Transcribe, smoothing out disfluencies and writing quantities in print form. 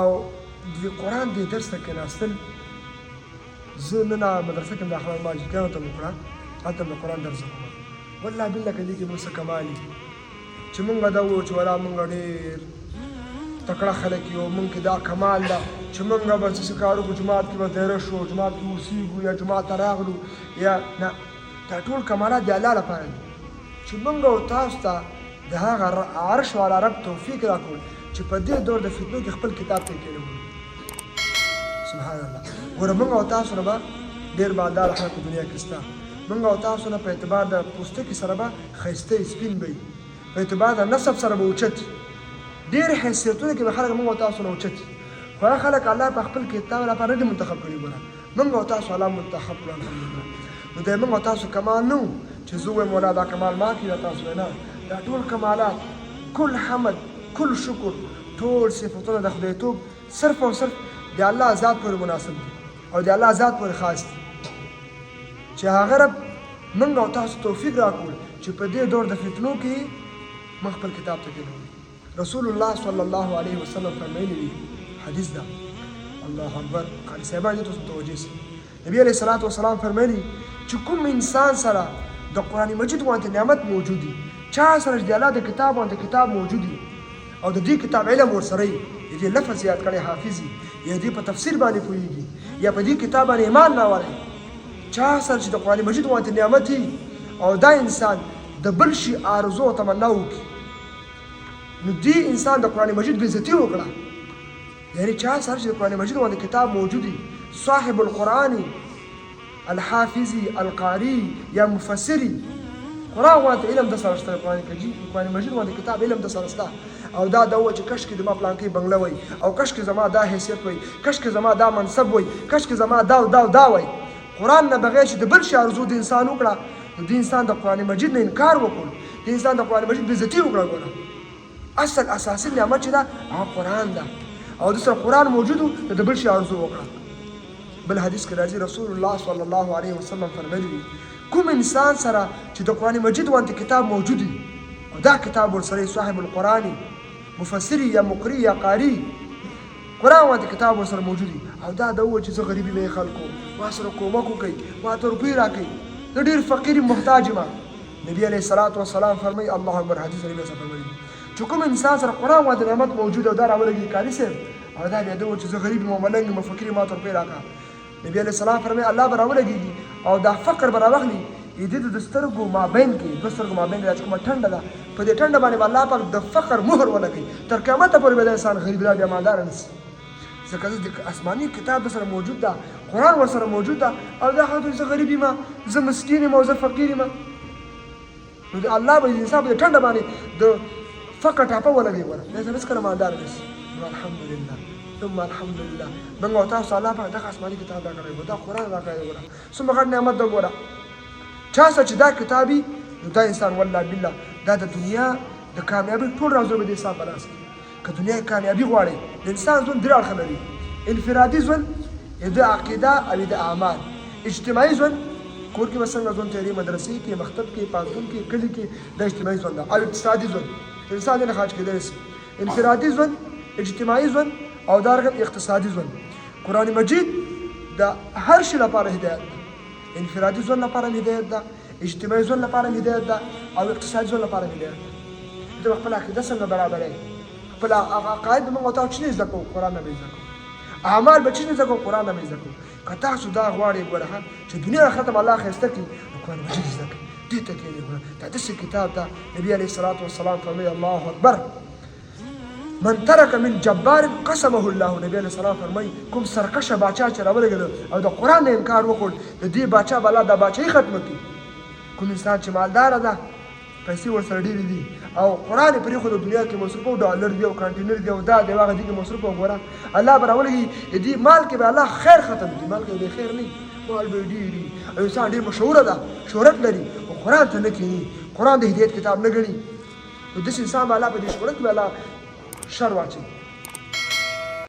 او د قرآن دې درس ته کېناستل، زه نن مدرسه کې دا خبره ما جګانو ته وکړه، هلته د قرآن درس کوم. والله بالله که دې کې موږ څه کمال چې مونږ دا وو چې ولا مونږ ډېر تکړه خلک یو، مونږ کې دا کمال ده چې مونږ به څه کار وکړو، جومات کې به دېره شو، جومات کې اوسېږو، یا جومات ته راغلو یا نه. دا ټول کمالات د الله لپاره دي چې مونږ او تاسو ته د هغه عرش والا رب توفیق راکړ چې په دې دور د فتنو کې خپل کتاب ته کېنولو. سبحان الله. ګوره مونږ او تاسو نه به ډېر مالدار خلک په دنیا کې شته، مونږ او تاسو نه په اعتبار د پوستکي سره به ښایسته سپین به وي، په اعتبار د نسب سره به اوچت، ډېر حیثیتونو کې به خلک مونږ او تاسو نه اوچت، خو هغه خلک الله په خپل کتاب لپاره نه دي منتخب کړي. ګوره مونږ او تاسو الله منتخب کړو الحمدلله. نو دی مونږ او تاسو کمال نه وو چې زه ووایم ولا دا کمال ما کې دا تاسو نه، دا ټول کمالات، کل حمد، کل شکر، ټول صفتونه د خدایتوب صرف او صرف د الله ذات پورې مناسب دي او د الله ذات پورې خاص دي چې هغه رب مونږ او تاسو توفیق راکړ چې په دې دور د فتنو کې موږ خپل کتاب ته کېنولو. رسول الله صلی الله علیه وسلم فرمایلی دي، حدیث ده، الله اکبر، قاری صاحبان دې ته متوجه سي. نبی علیه الصلاة والسلام فرمایلی چې کوم انسان سره د قرآن مجید غوانته نعمت موجود دي، چا سره چې د الله د کتاب غوانته کتاب موجود دي او د دې کتاب علم ورسره وي، د دې لفظ یاد کړی حافظ وي، یا دې په تفسیر باندې پوهېږي، یا په دې کتاب باندې ایمان راوړی، چا سره چې د قرآن مجید غوانته نعمت وي او دا انسان د بل شي آرزو او تمنا وکړي، نو دې انسان د قرآن مجید بېعزتي وکړه. یعنی چا سره چې د قرآن مجید باندې کتاب موجود وي، صاحب القرآن، الحافظ، القاری یا مفسری، قرآن باندې علم د سره شته، قرآن کجی قرآن مجید باندې کتاب علم د سره شته، او دا دا و چې کش کې زما پلانکې بنگله وای، او کش کې زما دا حیثیت وای، کش کې زما دا منصب وای، کش کې زما دا او دا او دا وای، قرآن نه بغیر چې د بل شي آرزو د انسان وکړه، نو د انسان د قرآن مجید نه انکار وکړ، د انسان د قرآن مجید بېعزتي وکړه. ګوره اصل اساسي نعمت چې ده هغه قرآن ده، او د سره قرآن موجود نو د بل شي آرزو وکړه. بل حدیث کې راځي رسول الله صلی الله علیه وسلم فرمایلي دي، کوم انسان سره چې د قرآن مجید وانته کتاب موجود وي او دا کتاب ورسره صاحب القرآن، مفسري یا مقري یا قاري، قرآن وانته کتاب ورسره موجود وي، او دا د وویل چې زه غریب یم، خلکو ما سره کومک وکړئ، ما ته روپۍ راکړئ، زه ډېر فقیر یم، محتاج یم. نبی علیه الصلاة والسلام فرمایي، الله اکبر، حدیث نبی علیه فرمایي چې کوم انسان سره قرآن وانته نعمت موجود او دا راولګي قاري صاحب، او دا بیا د وویل چې زه غریب یم، ملنګ یم، فقیر یم، ما ته روپۍ راکړه، نبی علیه السلام فرمایي الله به راولګېږي او دا فقر به راواخلي، د دې د سترګو مابین کې، دوه سترګو مابین کې چې کومه ټنډه ده، په دې ټنډه باندې به الله پاک د فقر مهر ولګوي، تر قیامته پورې به دا انسان غریب دا بیا مالدار نه سي، ځکه د آسماني کتاب د سره موجود ده، قرآن ورسره موجود ده، او دا خلک زه غریب یم، زه مسکین یم او زه فقیر یم، نو د الله به انسان په ټنډه باندې د فقر ټاپه ولګوي، ګوره دا انسان هېڅکله مالدار نه سي. نو الحمدلله ثم الحمدلله موږ او تاسو الله پاک دغه آسماني کتاب راکړی، دا قرآن راکړی، ګوره څومره غټ نعمت ده. ګوره چا سره چې دا کتاب وي نو دا انسان والله بالله دا د دنیا د کامیابۍ ټول رازونه به د انسان په لاس کې. که دنیا کې کامیابي غواړئ، د انسان ژوند درې اړخه لري، انفرادي ژوند، د عقیده او د اعمال، اجتماعي ژوند، کور کې به څنګه ژوند تېرې، مدرسې کې، مکتب کې، پوهنتون کې، کلي کې، دا اجتماعي ژوند ده، او اقتصادي ژوند انسان دې نه خارج کېدلی شي. انفرادي ژوند، اجتماعي ژوند او دا رقم اقتصادي ژوند. قرآن مجید د هر شي لپاره هدایت ده، انفرادي ژوند لپاره هم هدایت ده، اجتماعي ژوند لپاره هم هدایت ده، او اقتصادي ژوند لپاره هم هدایت ده. ته به خپله عقیده څنګه برابروې، خپل هغه عقاید به موږ او تاسو چې نه زده کوو، قرآن نه به یې زده کوو، اعمال به چې نه زده کوو، قرآن نه به یې زده کوو. که تاسو دا غواړئ ګوره چې دنیا آخرت به الله ښایسته کړي، نو قرآن مجید زده کړئ، دې ته کښېنئ. ګوره دا داسې کتاب ده، نبي علیه الصلاة والسلام فرمایي، الله اکبر، من ترک من جبار قسمه الله. نبی علیه السلام فرمایي کوم سرکشه باچا چې راولېږل او د قرآن نه انکار وکړ، د دې باچا به الله دا باچایي ختمه کړي. کوم انسان چې مالداره ده، پیسې ورسره ډېرې دي، او قرآن یې پرېښود، دنیا کې مصروف او ډالر دی او کانټینر دی او دا دی او هغه دي کې مصروف، او ګوره الله به راولېږي، د دې مال کې به الله خیر ختم کړي، مال کې به خیر نه وي، مال به یې ډېر وي او انسان ډېر مشهوره ده، شهرت لري، خو قرآن ته نه کښېني، قرآن د هدایت کتاب نه ګڼي، نو داسې انسان به الله په دې شهرت کې به الله شر واچوي.